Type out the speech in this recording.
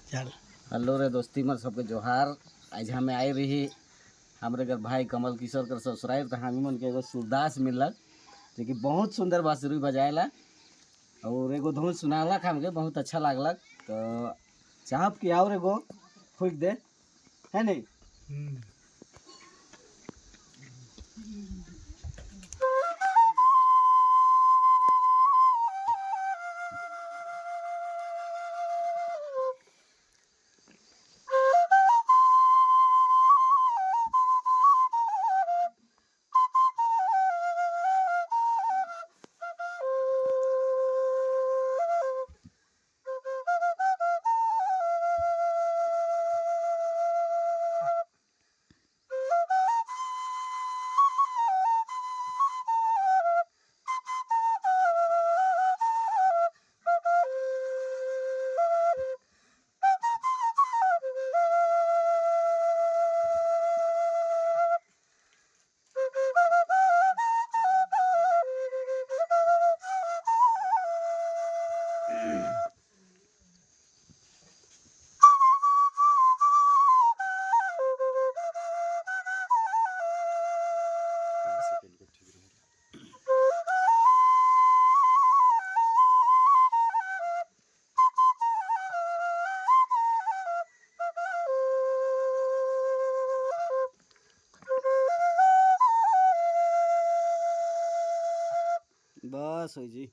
चल। हेलो रे दोस्ती मर सबके जोहार। आज हमें आई रही हमरे घर भाई कमल किशोर कर ससुराल, तो हमी मन के एगो सूरदास मिलल जो कि बहुत सुंदर बांसुरी बजाएला और एगो धुन सुनालक हमके, बहुत अच्छा लागलक। तो चाहब कि और एगो फूक दे है नहीं। बस हो जी।